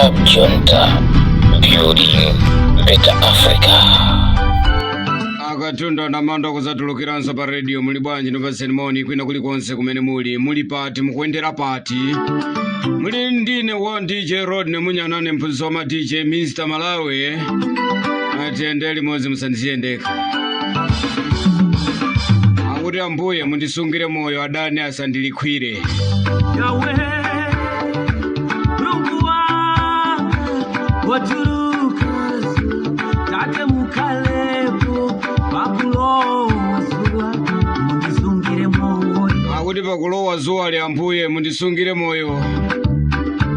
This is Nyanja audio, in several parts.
Club Junta, building better Africa. Akatunda ndamanda kuzatulukiranso pa radio. Muli bwanji? Ndipaseni moni kwina kulikonse kumene muli. Muli pati? Mukuyendera pati? Muli ndine wa DJ Rodney Munyanane, mphunzitsi wa ma DJ, Mr Malawi. Atiyende limodzi, musandisiyendeka. Akuti Ambuye mundisungire moyo, adani asandilikwire. Yawe, Mulungu wanga, watuluka tate, mukhalepo pakulowa zuwa, mundisungire moyo. Akuti pakulowa zuwa li, Ambuye mundisungire moyo.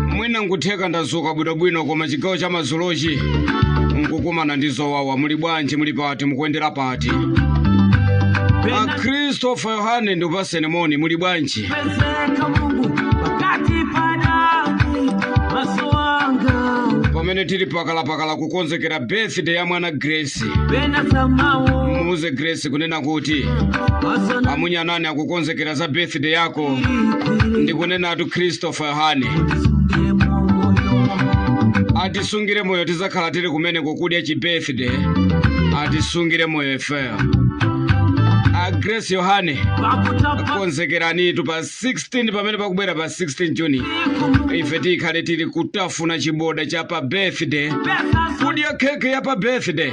Mwina nkutheka ndazuka bwinobwino, koma chigawo cha madzulochi nkukumana ndi zowawa. Muli bwanji? Muli pati? Mukuyendera pati? A Christopher Yohane, ndikupaseni moni. Muli bwanji? Pezeka Mulungu pakati padani maso anga. Pamene tili pakalapakala kukonzekera birthday ya mwana Grace, pena samawo. Muuze Grace kunena kuti masana. Amunyanani akukonzekera za birthday yako. Ndikunenatu Christopher Yohane. Mundisungire moyo. Atisungire moyo, tizakhala tili kumeneko kudya chi birthday. Atisungire moyo ifeyo. A Grace Yohane, pakutapa. konzekeranitu pa 16 pamene pakubwera, pa 16 Juni, ife tikhale tili kutafuna chiboda cha pa birthday, pesa. Kudya keke ya pa birthday.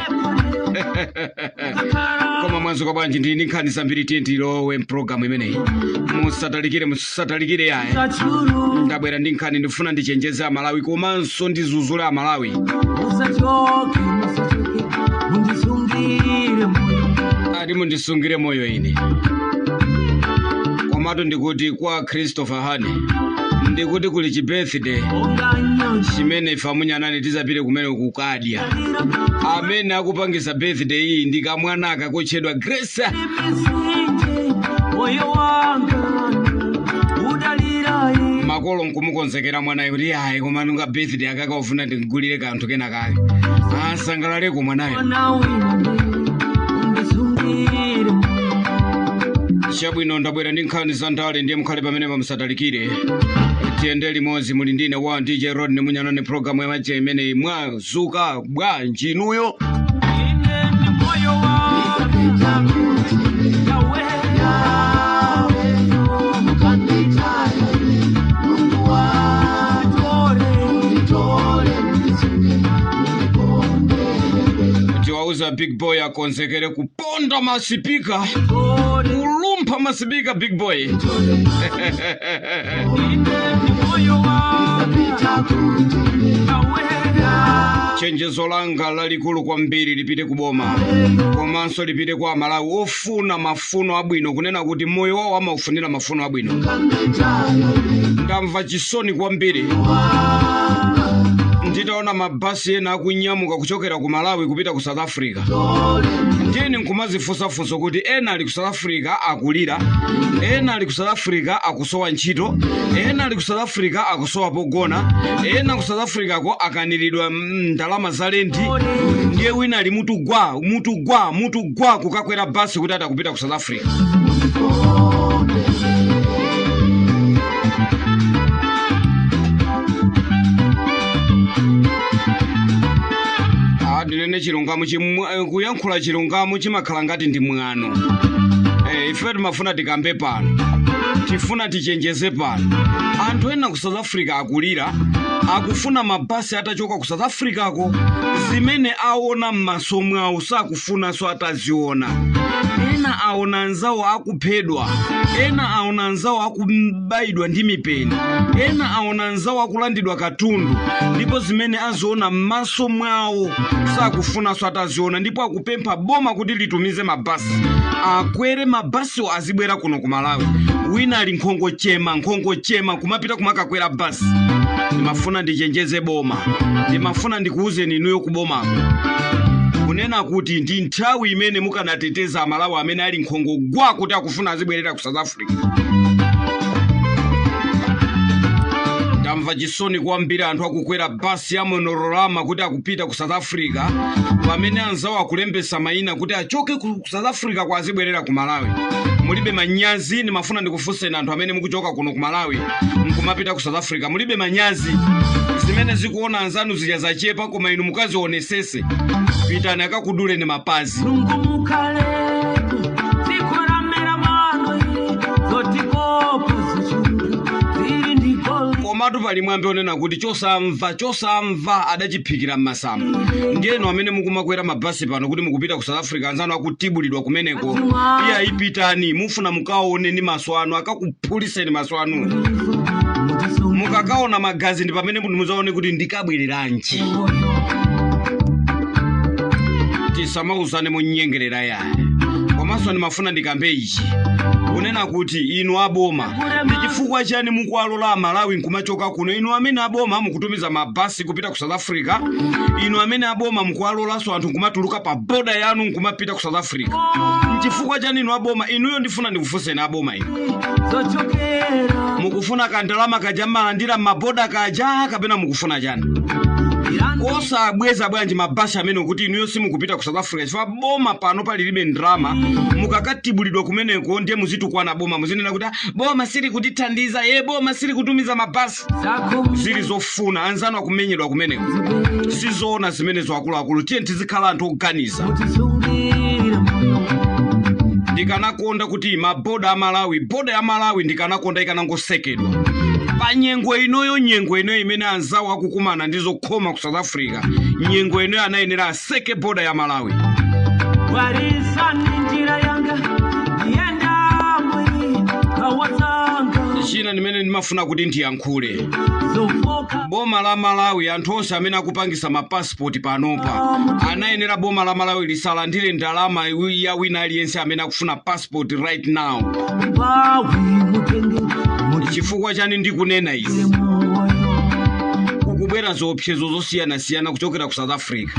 Koma mwadzuka bwanji? Ndili ndi nkhani zambiri. Tiye tilowe mpulogalamu imeneyi. Musatalikire, musatalikire yaye. Churu. Ndabwera ndi nkhani, ndifuna ndichenjeze Amalawi komanso ndizuzule Amalawi. Musachoke, musachoke, mundisungire moyo. Ati mundisungire moyo ine. Komatu ndikuti kwa Christopher Hani, ndikuti kuli chi birthday onga nyanja chimene ife amunyanani tizapite kumene kukadya. Amene akupangisa birthday iyi ndi kamwanaka kotchedwa Grace. Misinje moyo wanga udalira. Makolo nkumukonzekera mwanayo kuti ayi, koma nunga birthday akakaufuna ndingulire kanthu kena kake asangalaleko mwanayo. Mwana wine, mundisungire moyo. Chabwino, ndabwera ndi nkhani za ndale, ndiye mukhale pamene pamusatalikire. Tiyende limodzi. Muli ndine wa DJ Rodney Munyanane, programu yamache imeneyi. Mwadzuka bwanji inuyo? Ine ndi moyo wanga, Yawe, Mukanditaya Mulungu wanga, nditole, ndisunge, ndikondere. Tiwauza big boy akonzekere kuponda masipika, kulumpha masipika, big boy. Ine ndi moyo wanga. Pita kuti. Yawe. Chenjezo langa lalikulu kwambiri lipite kuboma komanso lipite kwa Amalawi ofuna mafuno abwino, kunena kuti moyo wawo amaufunira mafuno abwino. Mukanditaya. Ndamva chisoni kwambiri nditaona mabasi ena akunyamuka kuchokera ku Malawi kupita ku South Africa. Ndiyeni nkumazifunsafunsa kuti ena ali ku South Africa akulira, ena ali ku South Africa akusowa ntchito, ena ali ku South Africa akusowa pogona, ena ku South Africa ko akaniridwa ndalama za lendi. Ndiye wina ali mutu gwa, mutu gwa, mutu gwa, kukakwera basi kuti atakupita ku South Africa. Ah, ndinene chilungamo, kuyankhula chilungamo chimakhala ngati ndi mwano. Ife timafuna tikambe pano, tifuna tichenjeze pano. Anthu ena ku South Africa akulira, akufuna mabasi atachoka ku South Africa ko. Zimene aona m'maso mwawo sakufunanso ataziona. Ena aona anzawo akuphedwa, ena aona anzawo akubayidwa ndi mipeni, ena aona anzawo akulandidwa katundu, ndipo zimene aziona m'maso mwawo sakufunanso ataziona. Ndipo akupempha boma kuti litumize mabasi, akwere mabasiwo azibwera kuno ku Malawi. Wina ali nkhongo chema, nkhongo chema, kumapita kumakakwera basi. Ndimafuna ndichenjeze boma, ndimafuna ndikuwuzeni inuyo kubomako kunena kuti ndi nthawi imene mukanateteza Amalawi amene ali nkhongo gwa kuti akufuna azibwerera ku South Africa. Ndamva Ndizomvetsa chisoni kwambiri anthu akukwera basi ya Monorama kuti akupita ku South Africa, pamene anzawo akulembesa mayina kuti achoke ku South Africa kwa azibwerera ku Malawi. Mulibe manyazi? Ndimafuna ndikufunseni anthu amene mukuchoka kuno ku Malawi nkumapita ku South Africa, mulibe manyazi? Zimene zikuona anzanu zija zachepa, koma inu mukazionesese. Pitani akakuduleni mapazi. Mulungu mukhalepo, dziko ramera mano, zotikopa zichuluka zili ndi goli. Komatu pali mwambi onena kuti chosamva chosamva adachiphikira m'masamba. Ndiyeno amene mukumakwera mabasi pano kuti mukupita ku South Africa, anzanu akutibulidwa kumeneko, iye ayipitani, mufuna mukaone ndi maso anu, akakuphuliseni maso anu. Mukakaona magazi ndi pamene muzaone kuti ndikabwereranji. Tisamauzane munyengerera yayi. Komanso ndimafuna ndikambe ichi, kunena kuti inu aboma, ndi chifukwa chani mukuwalola Amalawi nkumachoka kuno? Inu amene aboma mukutumiza mabasi kupita ku South Africa, inu amene aboma mukuwalolanso anthu nkumatuluka pa boda yanu nkumapita ku South Africa, nchifukwa chani inu aboma? Inuyo ndifuna ndikufunseni aboma inu, Zochokera mukufuna kandalama kaja mmalandira maboda kaja, kapena mukufuna chani? Osabweza bwanji mabasi amene kuti inuyo simukupita ku South Africa, chifukwa boma pano palilibe ndrama? Mukakatibulidwa kumeneko ndiye muzitukwana boma, muzinena kuti, "Ah, boma sili kutithandiza, ye boma sili kutumiza mabasi." Zako. Zili zofuna anzanu akumenyedwa kumeneko, sizoona zimenezo. Akuluakulu, tiye tizikhala anthu oganiza. Mutisungira moyo. Ndikanakonda kuti maboda a Malawi, boda ya Malawi, ndikanakonda ikanangosekedwa pa nyengo inoyo, nyengo inoyo imene anzawo akukumana ndi zokhoma ku South Africa. Nyengo inoyo anayenera aseke boda ya Malawi. Warisani njira yanga ndiyendamwe kawazanga. China ndimene ndimafuna kuti ndiyankhule, Zofoka. boma la Malawi, anthu onse amene akupangisa mapasipoti panopa, anayenera boma la Malawi lisalandire ndalama ya wina aliyense amene akufuna passport right now. Pawi mutenge. Chifukwa chani ndikunena izi? Moyo. Kukubwera ziopsezo zosiyanasiyana kuchokera ku South Africa.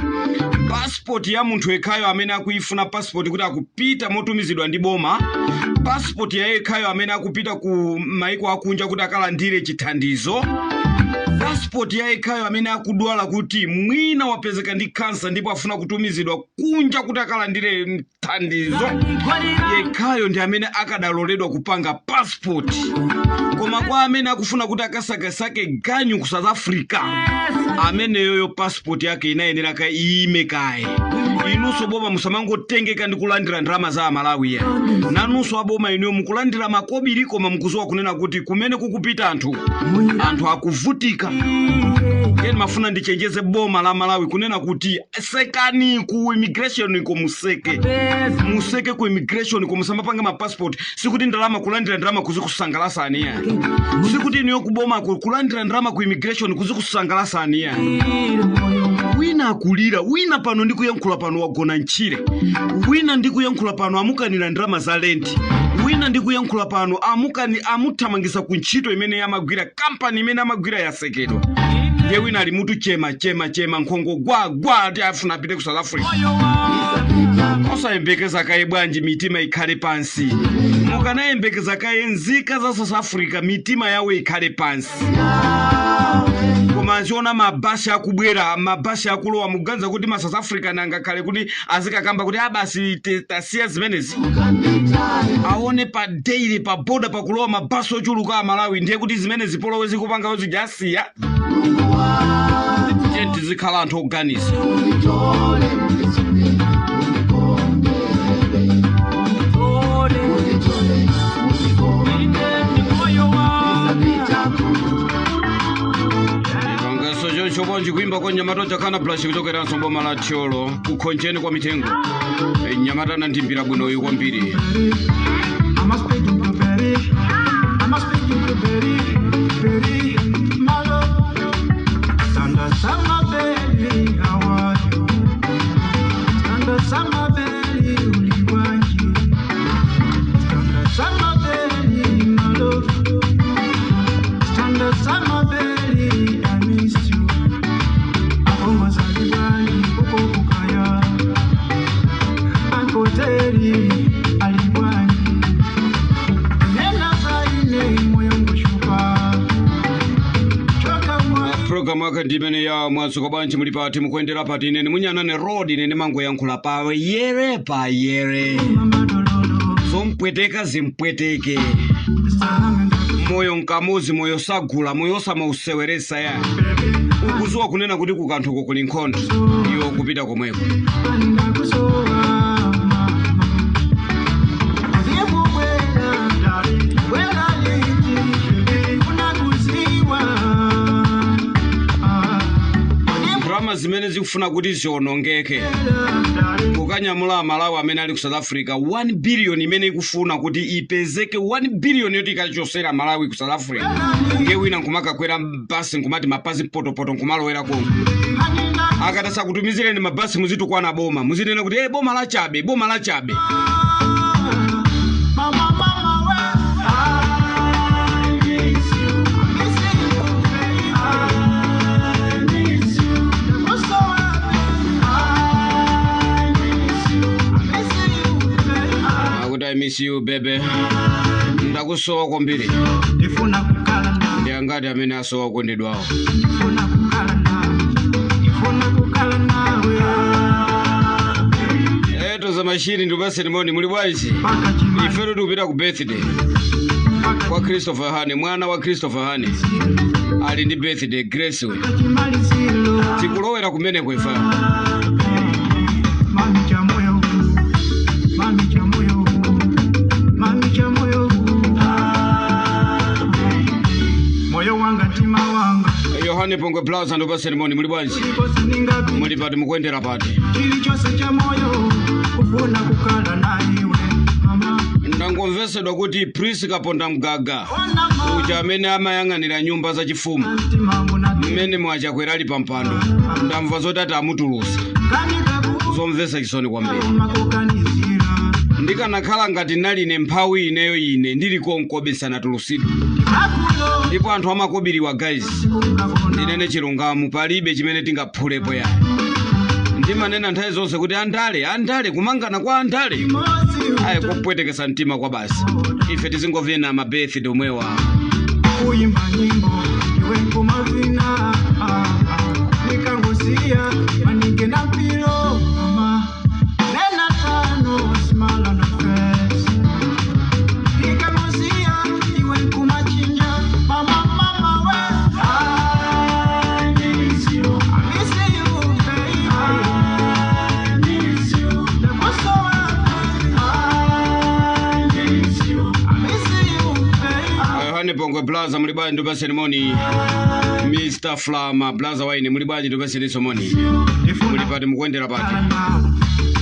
Passport ya munthu yekhayo amene akuifuna passport kuti akupita motumizidwa ndi boma, passport ya yekhayo amene akupita ku maiko akunja kuti akalandire chithandizo, passport ya yekhayo amene akudwala kuti mwina wapezeka ndi kansa ndipo afuna kutumizidwa kunja kuti akalandire thandizo, yekhayo ndi amene akadaloledwa kupanga passport. Koma kwa amene akufuna kuti akasakasake ganyu ku South Africa, ameneyoyo passport yake inayenera ka iyime kaye. Inunso boma, musamangotengeka ndi kulandira ndalama za Amalawi ya. Nanunso aboma inuyo mukulandira makobiri, koma mukuziwa kunena kuti kumene kukupita anthu, anthu akuvutika. Ndiye ndimafuna ndichenjeze boma la Malawi kunena kuti sekani ku immigration ko, museke, museke ku immigration ko, musamapanga mapassport. Sikuti ndalama, kulandira ndalama kuzikusangalasani ya. Sikuti inuyo kubomako kulandira ndalama ku immigration kuzikusangalasani ya. Wina akulira, wina pano ndikuyankhula pano wagona ntchire, wina ndikuyankhula pano amukanira ndalama za lenti, wina ndikuyankhula pano amukani amuthamangisa ku ntchito imene amagwira, kampani imene amagwira yasekedwa. Ndiye wina ali mutu chema chema chema, nkhongo gwa gwa, ati afuna apite ku South Africa. Osayembekeza kaye bwanji, mitima ikhale pansi? Mukanayembekeza kaye nzika za South Africa mitima yawo ikhale pansi. Koma aziona mabasi akubwera, mabasi akulowa, mukuganiza kuti ma South African angakhale kuti azikakamba kuti abasi tasiya zimenezi? Aone pa daily pa boda pakulowa mabasi ochuluka a Malawi, ndiye kuti zimene zipolowe zikupangawo zijasiya. Tiye tizikhala anthu oganiza. Unitole, unisunge, unikondebe. Unitole, unikonde. Ndisapita kuti. Pangaso choncho bwanji kuimba kwa nyamata chakana blush kuchokeranso boma la Thyolo, kukhonjeni kwa mitengo. Nyamata anandimbira bwinoyu kwambiri. I'm a speaking to Perry. I'm a speaking to Perry. Perry, my love. Sanda sama baby, how are you? Sanda sama baby, ulikwanji. Sanda sama baby, my love. Sanda sama baby, I miss you. Akoma zalibali, koko kukaya. Ankoteri, alibwanji. Programu yake ndi imene ya mwadzuka bwanji, muli pati, mukuyendera pati? Ine munyanane road, ine ndimangoyankhula pa yere pa yere. Mama dololo. Zompweteka zimpweteke. Moyo nkamuzi, moyo sagula, moyo osamauseweresa ya ukuzuwa kunena kuti kukanthuko kuli nkhondo, iwo kupita komweko. Ndakusowa mama, ndimubwera bwera liti unakuziwa. Ndalama zimene zikufuna kuti zionongeke kukanyamula Amalawi amene ali ku South Africa, 1 billion imene ikufuna kuti ipezeke, 1 billion yoti ikachosera Malawi ku South Africa, ndiye wina nkumakakwera basi nkumati mapazi mpotopoto nkumalowera konko. Akati asakutumizireni mabasi, muzitukwana boma, muzinena kuti hey, boma lachabe, boma lachabe. Mama, mama, we I miss you, miss you, baby. I miss you. Ndakusowa, I miss you, miss you, baby. Akuti "I miss you, baby", ndakusowa kwambiri. Ndifuna kukhala nawe. Ndi angati amene asowa okondedwawo? Ndifuna kukhala nawe, ndifuna kukhala nawe. Eto za mashini, ndipaseni moni, muli bwanji? Paka chimali. Ifeto tikupita ku birthday paka kwa Christopher Hane, mwana wa Christopher Hane ali ndi birthday, Grace we. Chimalizilo. Tikulowera kumeneko ifa. Mami cha moyo, mami cha moyo, mami cha moyo, moyo wanga, mtima wanga. Yohane Pongwe Plaza, ndipaseni moni, muli bwanji? Kulikonse ningapi. Muli pati, mukuyendera pati? Chilichonse cha moyo kufuna kukhala na iwe mama. Ndangomvesedwa kuti Prince Kaponda Mgaga Ona ma uja amene amayang'anira nyumba zachifumu mtima munati mmene mwachakwera ali pampando, ndamva zoti ati amutulusa. Kanika. Zomvetsa chisoni kwambiri. Makukanizira. Ndikanakhala ngati naline mphawi ineyo, ine ndili konkobe sanatulusidwe. Akulo. Ndipo anthu amakobiriwa, guys. Ungabona. Ndinene chilungamo, palibe chimene tingaphulepo yayi. Ndimanena nthawi zonse kuti andale, andale, kumangana kwa andale Mosi. ayi kupwetekesa mtima kwa basi. Ife tizingovina ma birthday omwewa. Kuimba nyimbo iwe kumavina, nikangosiya manike na mpilo mama nena tano smile on the face nikangosiya iwe kumachinja mama mama we I miss you, I miss you, baby, I miss you. Ndakusowa, I miss you, I miss you, baby. Yohane Pongwe Plaza, muli bwanji? Ndipaseni moni. Mr Flama Plaza waine, muli bwanji? Ndipaseniso moni. Muli pati, mukuyendera pati?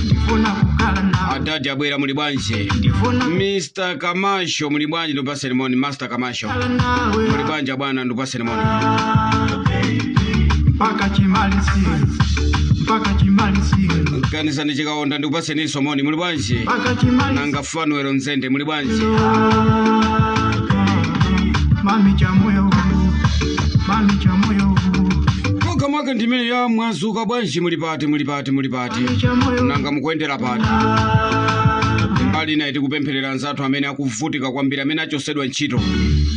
Ndifuna kukhala nawe. Adadi abwera, muli bwanji? Ndifuna Mr Kamasho, muli bwanji? Ndipaseni moni. Master Kamasho, kukhala nawe. Muli bwanji bwana? Ndipaseni moni. Mpaka chimaliziro, mpaka chimaliziro. Kanisani Chikaonda, ndikupaseninso moni, muli bwanji? Mpaka chimaliziro. Nanga Fanuelo Nzende, muli bwanji? Mami cha moyo, mami cha moyo. Programu yake ndimene ya mwazuka bwanji, muli pati, muli pati, muli pati? Mami cha moyo. Nanga mukuyendera pati? Mbali inayi tikupempherera anzathu amene akuvutika kwambiri, amene achosedwa ntchito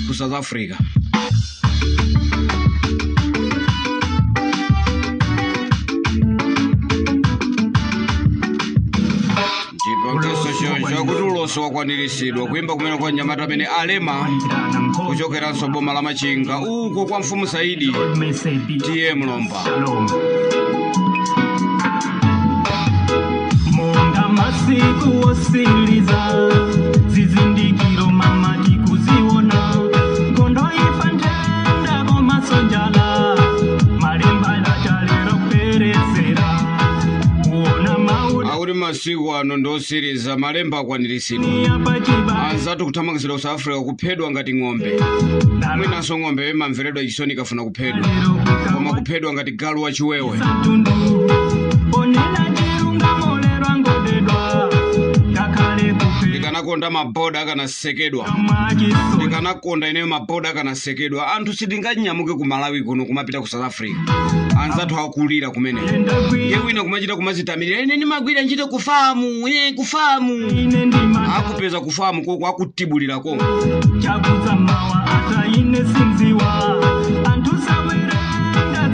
ku South Africa. Ndipangenso choncho kuti ulosi wakwaniritsidwa. Kuyimba kumene kwa mnyamata amene alema kuchokeranso boma la Machinga uko kwa mfumu Saidi tiye Mlomba. Shalom. Monga masiku osiliza zizindikiro mama tikuziona nkhondo ifa ntenda komanso njala malemba lachalero kuperezera kuona mauti Akuti masiku ano ndosiriza, malemba akwaniritsidwa. Apachiba. Anzathu kuthamangitsidwa ku South Africa, kuphedwa ngati ng'ombe. Mwinanso ng'ombe imamveredwa chisoni ikafuna kuphedwa, koma kuphedwa ngati galu wachiwewe. Satundu onena chilungamo lero angodedwa ngakhale kuphedwa. Ndikanakonda maboda akanasekedwa. Mwachiso. Ndikanakonda ineyo maboda akanasekedwa. Anthu sitinganyamuke ku Malawi kuno kumapita ku South Africa, anzathu akulira kumene. Ye wina kumachita kumazitamirira, "Ine ndimagwira ntchito kufamu, ine kufamu." Ine ndima Akupeza kufamu koko, akutibulira koko. Chakuza mawa ata ine sinziwa anthu sawerenga.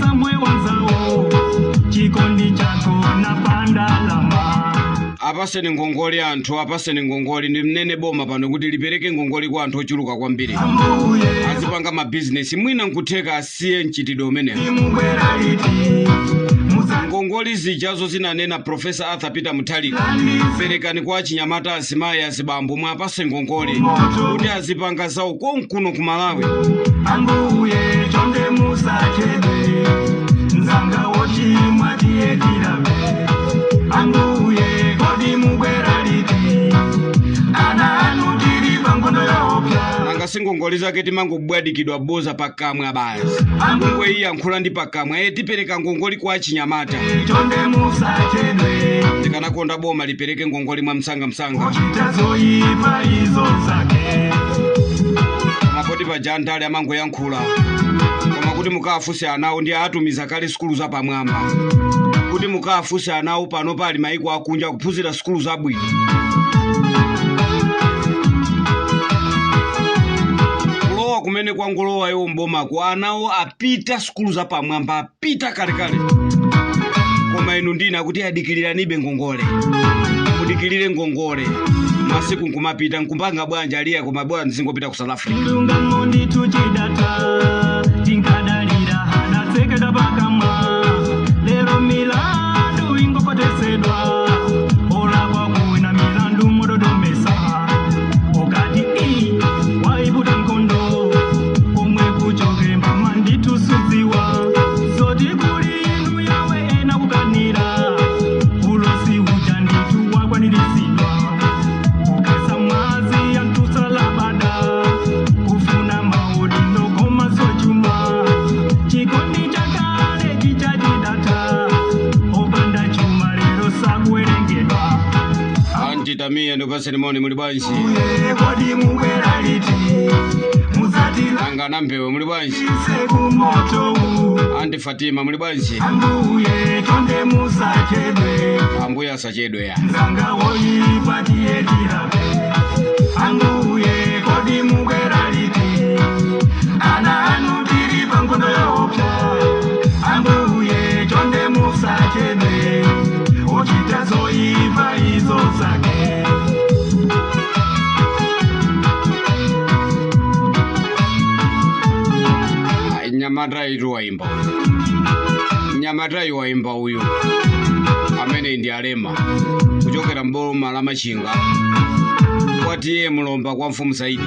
Apaseni ngongole anthu, apaseni ngongole. Ndi mnene boma pano kuti lipereke ngongole kwa anthu ochuluka kwambiri, Ambuye, azipanga mabizinesi, mwina nkutheka asiye mchitidwe umenewo. Mubwera liti? Ngongole zijazo zinanena Profesa Arthur Peter Mutharika, perekani kwa achinyamata, azimayi, azibambo, mwapase ngongole kuti azipanga zawo konkuno ku Malawi. Ambuye, chonde musachedwe, nzanga wochimwa tiyetirabe. Ambuye, kodi mubwera liti? Ana anu tili pangono yoopsa. Nanga si ngongole zake timangobwadikidwa boza pakamwa basi, ngwe iyankhula ndi pakamwa, eye tipereka ngongole kwa achinyamata. Chonde musachedwe. Ndikanakonda boma lipereke ngongole mwa msangamsanga. Ochita zoyipa izo zake. Mapoti paja ndale amangoyankhula, koma kuti mukaafuse anawo ndi atumiza kale sukulu zapamwamba, kuti mukaafuse anawo pano pali maiko akunja kuphunzira sukulu zabwino. Kulowa kumene kwangolowa iwo mbomako, anawo apita sukulu zapamwamba, apita kalekale. Koma inu ndina kuti adikiliranibe ngongole, mudikilire ngongole, masiku nkumapita nkumpanga bwanja aliya, koma bwana ndizingopita ku South Africa. Chilungamo ndithu chidata, tinkadalira hanatsekedwa pakamwa. Lero milandu ingokotesedwa, olakwa kuwina milandu mododomesa. Ukati i waibuta mkondo omwe kuchoke mbama ndithu sudziwa zoti kuli inu yawe ena kukanira ulosi uja ndithu wakwaniritsidwa kukesa mwazi yantusalabada kufuna maudino komaso chuma chikondi chakale chichachidata opanda chuma lero sakuwerengedwa. Anti Tamiya, ndikupaseni moni, muli bwanji? Ambuye, kodi mubwera liti? Muzatila Anga nampewe, muli bwanji? ise kumoto. Anti Fatima, muli bwanji? Ambuye, chonde musachedwe. Ambuye asachedwe ya. Nzanga woyipa tiyetirabe. Ambuye, kodi mubwera liti? Ana anu tili pangono yoopsa. Ambuye, chonde musachedwe, ochita zoyipa izo zake. Ai, nyamata itu waimba uyu, nyamata iyu waimba uyu amene ndi alema kuchokera mboma la Machinga kwatiye Mulomba kwa mfumu Saidi.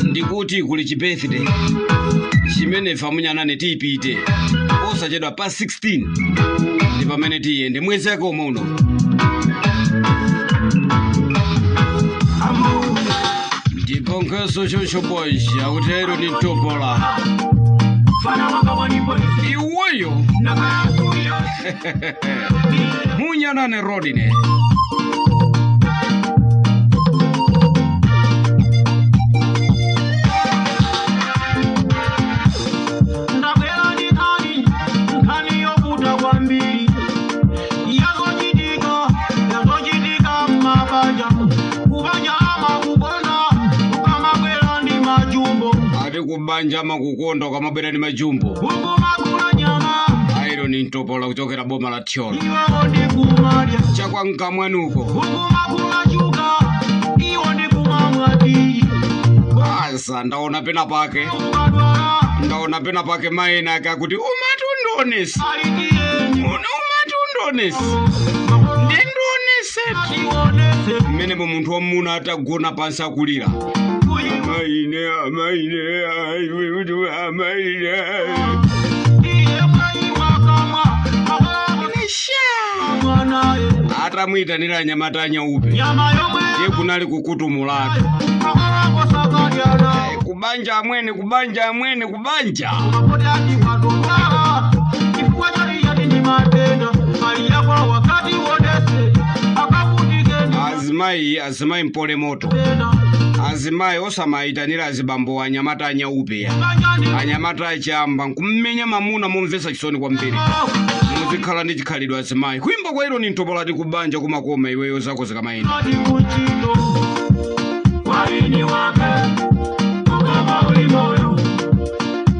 Ndikuti kuli chibirthday chimene famunyanane tiyipite osachedwa pa 16, ndi pamene tiyende mwezi yake omwe uno. Ambuye. Ndipo nkhaso choncho boys akutero ni topola. Fana wanga wanipolisi. Iweyo. Nakayakuyo. Munyanane rodine. Ndabwera ndi nkhani, nkhani yovuta kwambiri, yazochitika, yazochitika m'mabanja, kubanja amakukonda ukamabwera ndi majumbo. Ati kubanja makukonda ukamabwera ndi majumbo. Ukumakula nyama. Airo ni ntopola kuchokera boma la Thyolo. Iwewo ndikumadya. Chakwa mkamwanuko. Ukumakula shuga, iwo ndikumamwati. Asa ndaona pena pake. Ukadwala. Ndaona pena pake maina ake akuti umati undionese. Alikiyeni. Umati undionese, ndindionese. Tionese. Mmenemo munthu wamuna atagona pansi akulira, amaine, amaine, amaine. Iye mwayi wakamwa mwanaye. Atamwitanira anyamata anyaupe. Nyama yomwe. Ndiye kunali kukutumulatu. Akawakosakalyana. Kubanja amwene, kubanja amwene, kubanja. Mapoti ati wadwala chifukwa choti yati ndi matenda aliyakwa wakati wonese akavutike. Azimayi, azimayi, mpole moto. Tena. Azimayi osamayitanira azibambo anyamata anyaupeya, Kanjani. anyamata achamba nkummenya mamuna momvetsa chisoni kwambiri. Muzikhala ndi chikhalidwe azimayi. Kuimba kwa ilo ni ntopolati, kubanja kumakoma iweyo zako zikamayenda. Ati kuchito waini wake ukama uli moyo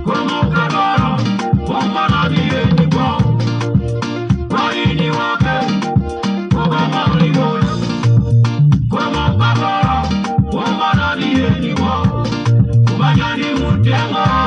koma ukadwala umanati. Mtengo.